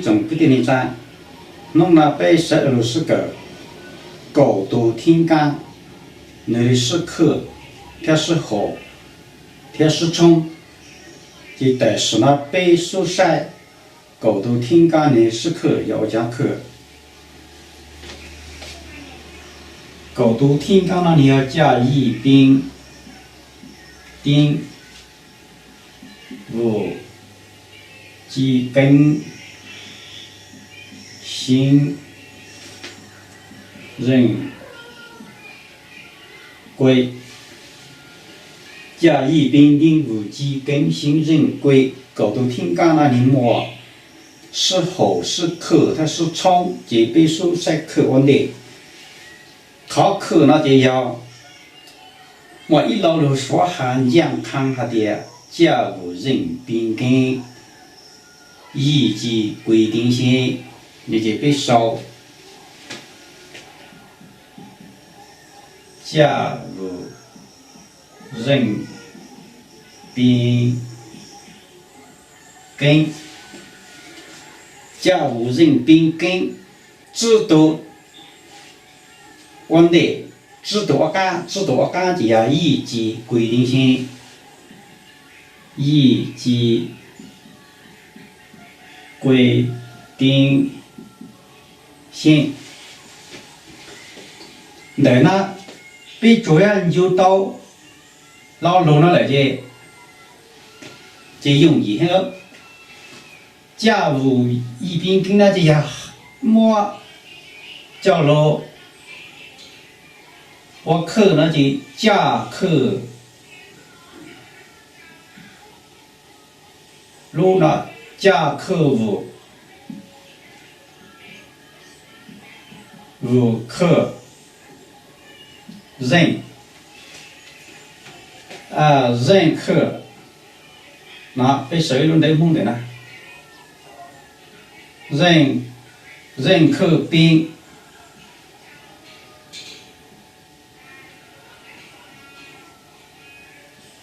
Tsoom kwv tij neej tsa, hnub no peb sawv daws los sib kawm kaum tus thib kab, nws li sib khwj thiab sib haum thiab sib tshoob. Ces tam sim no peb sib saib kaum tus thib kab nws sib khwj yog ua cas khwj. Kaum tus thib kab no nws yog caj yij pib, teeb, vus, ci keeb, xyeeb, zeej, kue. Caj yij pib teeb vus ci keeb xyeeb zeej kue. Kaum tus thib kab no nws muaj sib haum sib khwj thiab sib tshoob, ces peb sib saib khwj ua ntej. Qhov khwj no ces yog muaj ib lo lus suav has ncaj qha hais tias caj vus zeej pib keeb, yij ci kue teeb xyeeb. Nws ces peb sau caj vus zeej pib keeb, caj vus zeej pib keeb, tsib tug ua ntej, tsib tug ua qab, tsib tug ua qab ces yog yij ci kue teeb xyeeb, yij ci kue teeb xyeeb. Ntawm no peb tsuas yog ncu tau lo lus no lawm ces, ces yooj yim heev. Caj vus yij pib keeb no ces yog muab coj los ua khwj no ces caj khwj, lub no caj khwj vus, vus khwj zeej, zeej khwj. No peb sau ib lub ntev Hmoob ntawm no, zeej khwj pib,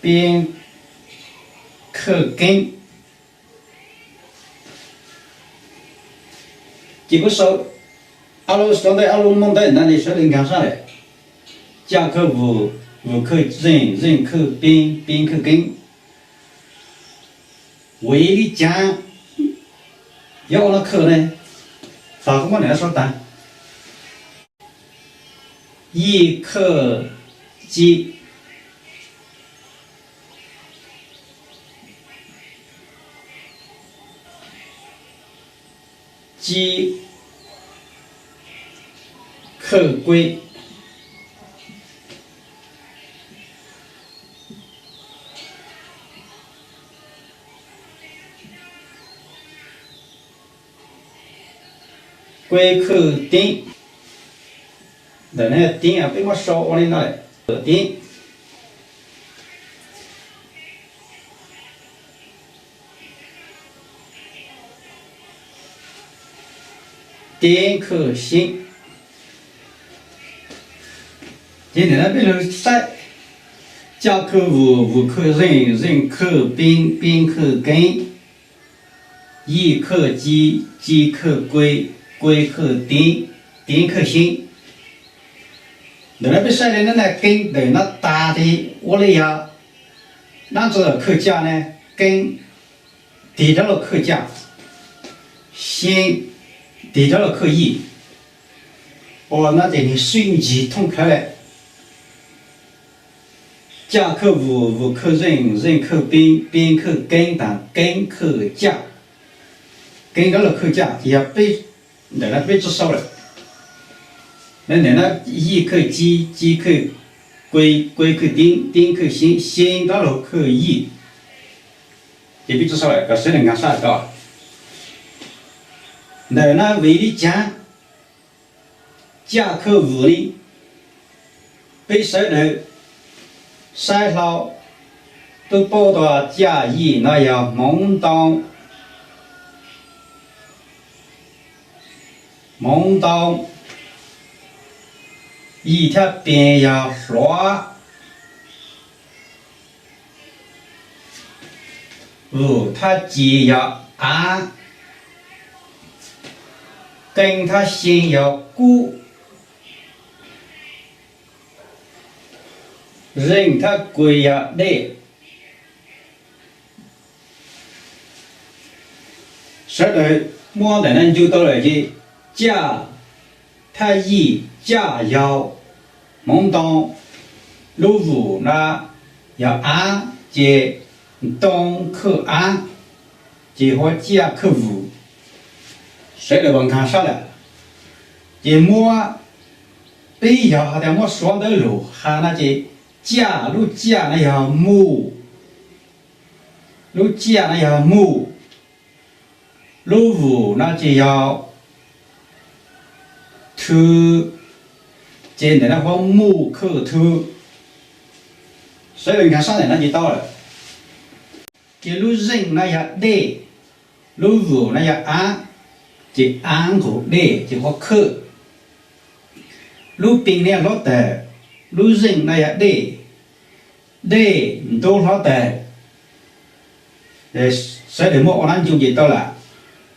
pib khwj keeb. Ces kuv sau ob lub, sau ntawm ob lub Hmoob ntawm no ne sawv daws nkag sab lawm. Caj khwj vus, vus khwj zeej, zeej khwj pib, pib khwj keeb. Vim li cas yuav ua no khwj ne? Faj kuv muab ntawm no sau tas. Yij khwj ci, ci khwj kue, kue khwj teeb. Ntawm no teeb peb muab sau ua li no lawm, teeb, teeb khwj xyeeb. Ces ntawm no peb lug saib, caj khwj vus, vus khwj zeej, zeej khwj pib, pib khwj keeb, yij khwj ci, ci khwj kue, kue khwj teeb, teeb khwj xyeeb. Ntawm no peb saib li no na, keeb ntawm no tas ces ua li yog dab tsi los khwj caj ne, keeb tig rov los khwj caj, xyeeb tig rov los khwj yij. Ua no ces nws sib ntsig thooj plawv lawm. Caj khwj vus, vus khwj zeej, zeej khwj pib, pib khwj keeb tas keeb khwj caj, keeb rov los khwj caj ces yog peb, ntawm no peb tsi sau lawm. Ntawm no yij khwj ci, ci khwj kue, kue khwj teeb, teeb khwj xyeeb, xyeeb rov los khwj yij. Ces peb tsi sau lawm, kom sawv daws nkag sab tau. Ntawm no vim li cas caj khwj vus li? Peb sawv daws saib hlo twb paub tau caj yij no yog hmoov ntoo, hmoov ntoo, yij thiab pib yog hluav, vus thiab ci yog av, Qee thiab xyee yog kub, zeej thiab kue yog dej. Sawv daws muab ntawm no ncu tau lawm ces caj thiab yij, caj yog hmoov ntoo, lub vum na yog av, ces ntoo khawj av, ces hu ua caj khawj vum. Sawv daws puas nkag siab lawm? Ces muab, peb yog hais tias muab suav ntawv lus hais no ces caj, lub caj no yog muj, lub caj no yog muj, lub vum no ces yog thw, ces ntawm no hu ua muj khawj thw. Sawv daws nkag siab ntawm no ces tau lawm. Ces lub zeej no yog dej, lub vum no yog av, ces av nqus dej ces hu ua khawj. Lub pee no yog hluav taws, lub zeej no yog dej, dej ntub hluav taws. Sawv daws muab ua nab ncu ces tau lawm.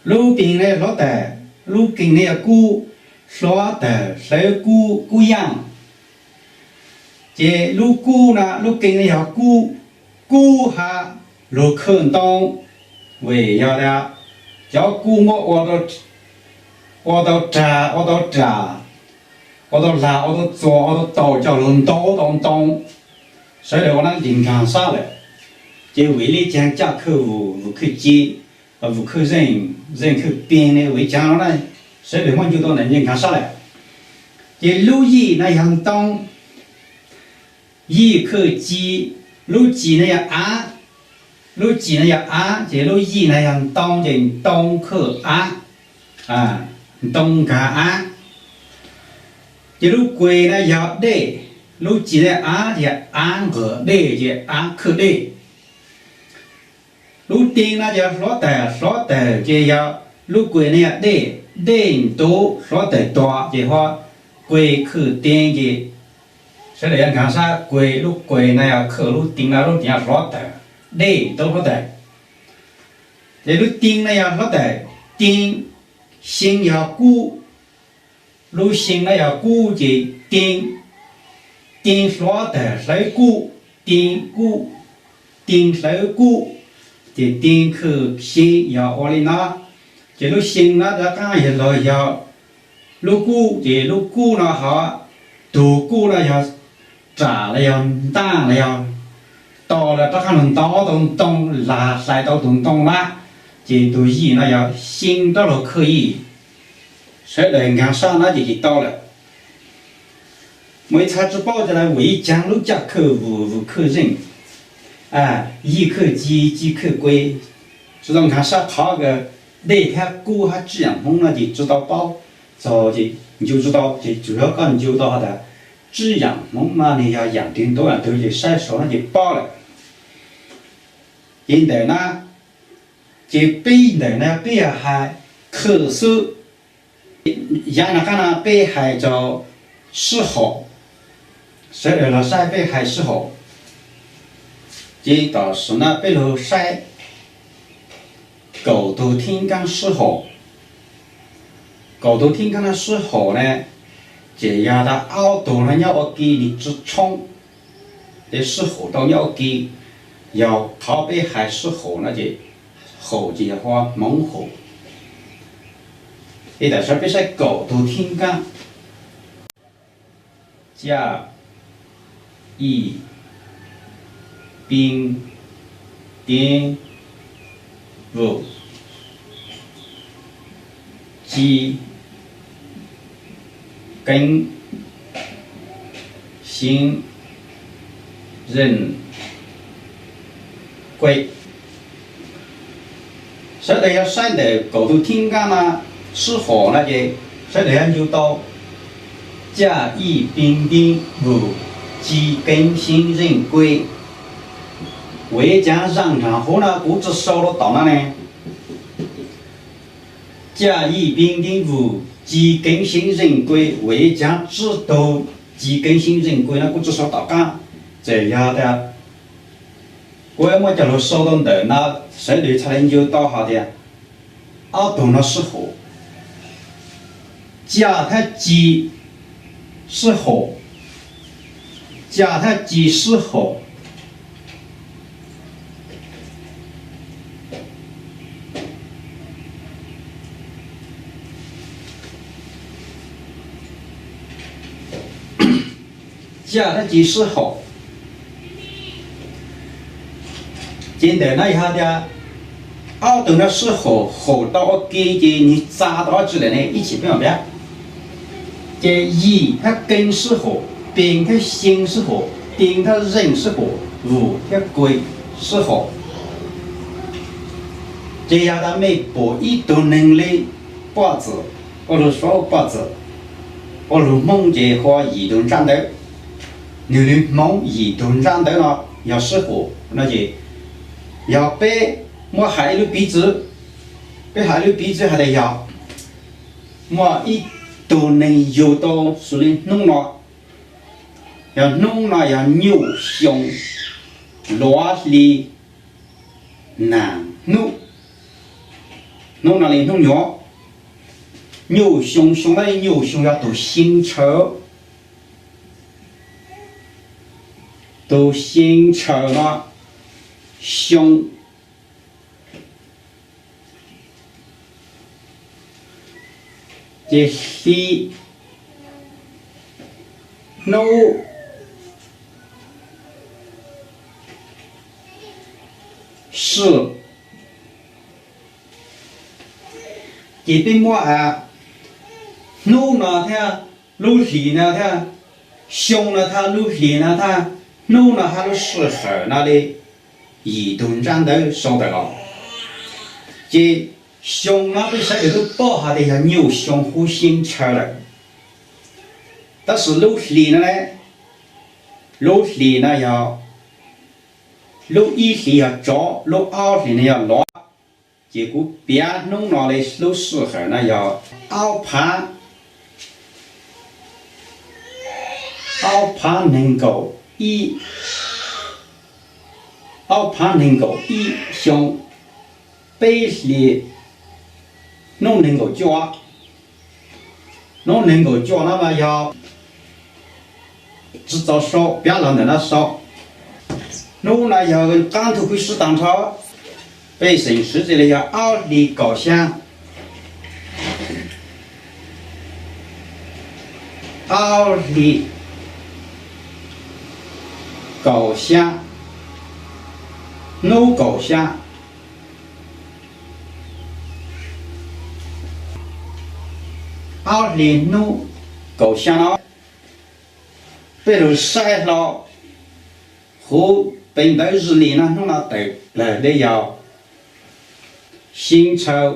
Lub pee no yog hluav taws, lub kees no yog kub, hluav taws hlawv kub, kub yaaj. Ces lub kub na, lub kees no yog kub, kub hab lug khawj ntoo, vim yog tias cov kub muab ua tau rag, ua tau ram, ua tau lag, ua tau txuas, ua tau taus coj lug ntau tau ntoo. Sawv daws ua nab ces nkag siab lawm. Ces vim li caag caj khawj vum, vum khawj ci, vum khawj zeej, zeej khawj pee ne, vim li caag no na, sawv daws muab ncu tau ntawm no nkag siab lawm. Ces lub yij no yog ntoo, yij khawj ci, lub ci no yog av, lub ci no yog av ces lub yij no yog ntoo ces ntoo khawj av, ntoo nkag av. Ces lub kue no yog dej, lub ci no yog av ces av nqus dej ces av khawj dej. Lub tee no ces hluav taws, hluav taws ces yog lub kue no yog dej, dej ntub hluav taws tuag ces hu ua kue khawj tee ces sawv daws yuav nkag siab, kue, lub kue no yog khawj, lub tee no, lub tee no hluav taws, dej ntub hluav taws. Ces lub tee no yog hluav taws, tee, xyee yog kub, lub xyee no yog kub ces tee, tee hluav taws hlawv kub, tee kub, tee hlawv kub, ces tee khawj xyee yog ua li no. Ces lub xyee no rov qaab yog lug yog lub kub, ces lub kub no ho, tug kub no yog ram los yog ntaaj los yog tau los rov qaab lug ntau tau ntoo, lag hlais tau tug ntoo na, ces tug yij no yog xyee rov lug khawj yij. Sawv daws nkag siab no ces tau lawm. Muaj ib txha tsi paub tas vim li caag lub caj khawj vum, vum khawj zeej, yij khawj ci, ci khawj kue, tsi tau nkag siab qhov kws dej hab kub hab tswv yaam hmoov no ces tsi tau paub, txog ces ncu tsi tau, ces tsuas yog koj ncu tau has tas tswv yaam hmoov no nwg yog yaam twg ntau yaam twg ces saib saum no ces paub lawm. Ces ntawm na, ces peb ntawm na peb yog hais khawj xwb. Yav no qaab no peb hais rau sib haum, sawv daws los saib peb hais sib haum. Ces tam sim no peb lug saib kaum tug thib nkaab sib haum. Kaum tug thib nkaab no sib haum ne, ces yog tas aub tug no nyob ua ke nwg tsi tshoob, ces sib haum tau nyob ua ke. Yog qhov peb hais sib haum no ces haum ces yog hu ua hmoov haum. Ces tam sim no peb saib kaum tug thib nkaab, caj, yij, pee, teeb, vum, ci, keeb, xyeeb, zeej, kue. Sawv daws yog saib ntawm kaum tug thib nkaab no sib haum no ces sawv daws yog ncu tau caj, yij, pee, teeb, vum, ci, keeb, xyeeb, zeej, kue. Vim li caag zaaj nraag huv no kuv tsi sau rau tom no ne? Caj, yij, pee, teeb, vum, ci, keeb, xyeeb, zeej, kue, vim li caag tsib tug ci, keeb, xyeeb, zeej, kue no kuv tsi sau tom qaab? Txawm yog tas kuv muab coj lug sau tau ntawm no, sawv daws txhad le ncu tau has tas ob tug no sib haum. Ca thab ci sib haum, ca thab ci sib haum. Ca thab ci sib haum. Ces ntawm no yog tias ob tug no sib haum, haum tau ua ke ces nws txav tau dab tsi lawm ne, ib chim peb mam piav. Ces yim thab keeb sib haum, pee thab xyee sib haum, pee thab zeej sib haum, vum thiab kui sib haum. Ces yog tas mej pum ib tug neeg li poj txwm, ua lug Suav poj txwm, ua lug Hmoob ces hu ua yim tug ntsab ntawv, nws li Hmoob yim tug ntsab ntawv no yog sib haum no ces yog peb muab hais ib lub piv txwv, peb hais ib lub piv txwv hais tias yog muaj ib tug neeg yug tau xws li hnub no, yog hnub no yog nyuj xyoo luav hli nag hnub, hnub no li hnub nyuam, nyuj xyoo, xyoo no nyuj xyoo yog tus xyee ntshaw, tus xyee ntshaw no xyoo, ces hli, hnub, sim, ces peb muab hnub no thiab lub hlis no thiab, xyoo no thiab lub hlis no thiab, hnub no thiab lub sij hawm no li yim tug ntsab ntawv sau ntawm los. Ces xyoo no peb saib lwm lub poj hais tias yog nyuj xyoo huv xyeeb ntshaw lawm. Tab sis lub hlis no ne, lub hlis no yog, lub ib hlis yog tsov, lub ob hlis no yog luav. Ces kuv piav hnub no li lub sij hawm no yog ob phav, ob phav nees nkaum ib, ob phav nees nkaum ib xyoo peb hlis hnub nees nkaum cuaj. Hnub nees nkaum cuaj no mas yog tsis txaus sau, piav los ntawm no sau. Hnub no yog qaab ntug kuj sib taag nrho, pej xeem swv txij li yog ob hlis kaum xyaa, ob hlis kaum xyaa, hnub kaum xyaa, ob hlis hnub kaum xyaa no, peb lug saib hlo huv pes ntawv zwj li no hnub no tawm plaws li yog xyeeb ntshaw,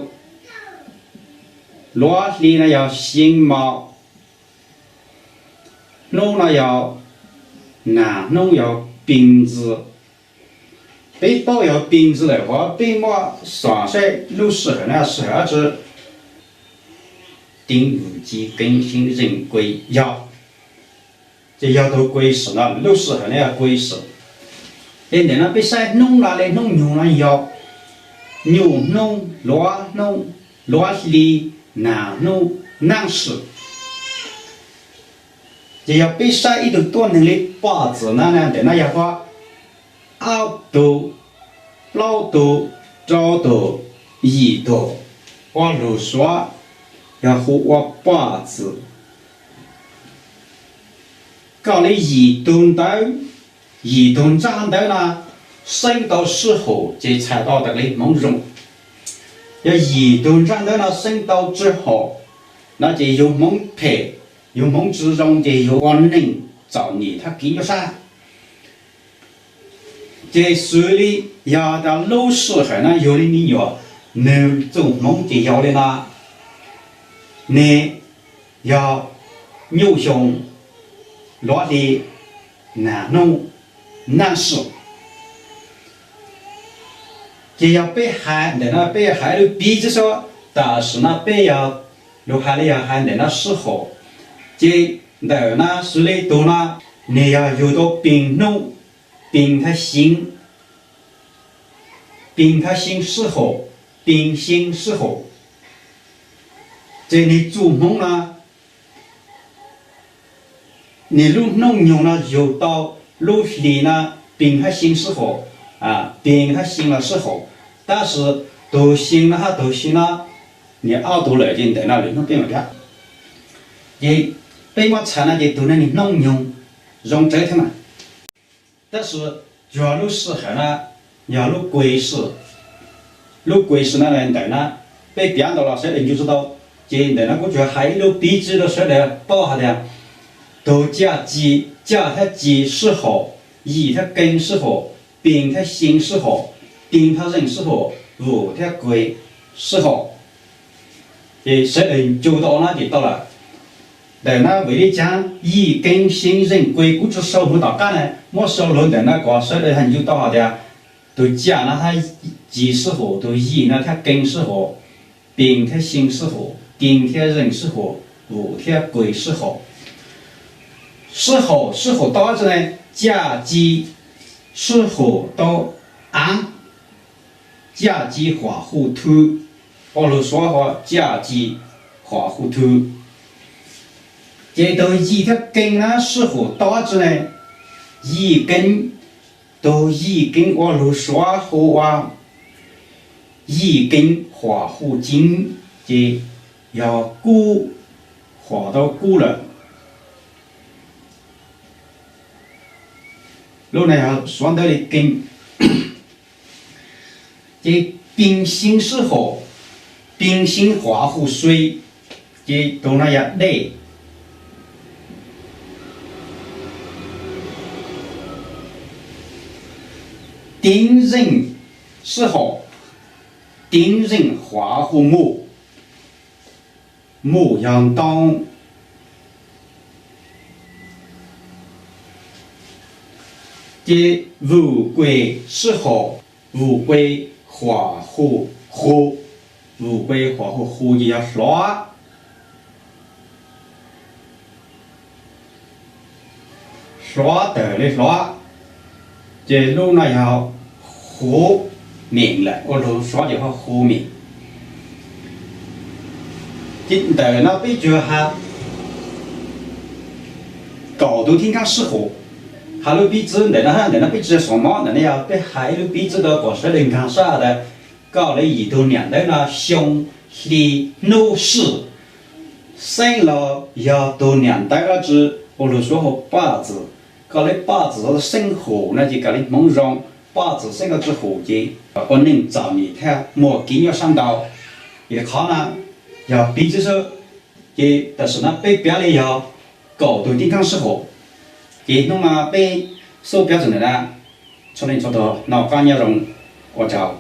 luav hli no yog xyeeb mos, hnub no yog nag hnub yog pis ntxwv. Peb paub yog pis ntxwv lawm, peb muab xaam saib lub sij hawm no sij hawm dab tsi? Teev vwm ci keev xyeeb zeej kui yog, ces yog tug kui sim no, lub sij hawm no yog kui sim. Ces ntawm no peb saib hnub no li hnub nyoog no yog nyuj hnub, luav hnub, luav hli, nag hnub, nab sim. Ces yog peb saib ib tug tuab neeg li poj txwm na, ntawm no yog hu ua ob tug, plaub tug, rau tug, yim tug, ua lug Suav yog hu ua poj txwm. Koj li yim tug ntawv, yim tug ntsab ntawv no xeeb tau sib haum ces txhais tau tas li hmoov zoo. Yog yim tug ntsab ntawv no xeeb tau tsis haum no ces yug hmoov phem, yug hmoov tsis zoo ces yug ua neeg txom nyem thab kiv nyuaj sab. Ces xws li yog tas lub sij hawm no yug li me nyuam, nwg txuj hmoov ces yog li no, nwg yog nyuj xyoo, luav hli, nag hnub, nab sim. Ces yog peb hais ntawm no peb yog hais lub piv txwv xwb, tam sim no peb yog lug hais li yog hais ntawm no sib haum. Ces ntawm no xws li tug no, nwg yog yug tau pis hnub, pis thab xyeeb, pis thab xyeeb sib haum, pis xyeeb sib haum. Ces nwg txuj hmoov no Nws lub hnub nyoog no yug tau lub hli no, pee hab xyee sib haum, pee hab xyee los sib haum, tab sis tug xyee no hab tug xyee no nws ob tug lawm ces ntawm no lwm hnub peb mam piav. Ces peb muab txhais no ces tug no nws hnub nyoog zoo tsawv thiab mas. Tab sis yog lub sij hawm no yog lub kua si, lub kua si no ntawm no peb piav ntau los sawv daws ncu tsis tau. Ces ntawm no kuv tsuas hais ib lub piv txwv rau sawv daws paub hais tias tug ca ci, ca thiab ci sib haum, yim thiab kee sib haum, pee thiab xyee sib haum, tee thiab zeej sib haum, vum thiab kua sib haum. Ces sawv daws ncu tau no ces tau lawm. Ntawm no vim li cas yim kee xyee zeej kua kuv tsis sau hauv tom qab na, muab sau hauv ntawm no kom sawv daws ho ncu tau hais tias tug ca no hab ci sib haum, tug yim no thiab kee sib haum, pee thiab xyee sib haum, tee thiab zeej sib haum, vum thiab kua sib haum. Sib haum, sib haum tau dab tsi ne? Ca ci sib haum tau aav, ca ci huam hu thu, ua lug suav hu ca ci huam hu thu. Ces tug yim thiab kee na sib haum tau dab tsi ne? Yim kee, tug yim kee ua lug suav hu ua yim kee huam hu civ, ces yog kub, huam tau kub lawm. Lub no yog suav ntawv li kee. Ces pee xyee sib haum, pee xyee huam hu sui, ces tug no yog dej. Tee zeej sib haum, tee zeej huam hu muj, muj yog ntoo. Ces vum kua sib haum, vum kua huam hu hu, vum kua huam hu hu ces yog hlov, hlov tawm li hlov, ces lub no yog huv mem lawm, ua lug suav ces hu huv mem. Ces ntawm no peb tsuas has kaum tug thib nkaab sib haum. Has lub piv txwv ntawm no, ntawm no peb tsis xav mob, ntawm no yog peb hais ib lub piv txwv rau kom sawv daws nkaag sab tas koj lub yim tug niam ntawv no xyoo, hli, hnub, sij, xeeb los yog tug niam ntawv dab tsi, ua lug suav hu paj txwm. Koj lub paj txwm xeeb haum no ces koj lub hmoov zoo, paj txwm xeeb dab tsi haum ces ua neej txom nyem thiab muaj kev nyuaj sab ntau. Ces qhov no yog piv txwv xwb. Ces tam sim no peb piav li yog kaum tug thib nkaab sib haum. Ces hnub no peb xub piav txug ntawm no, txhua leej txhua tug noj qab nyob zoo, ua tsaug.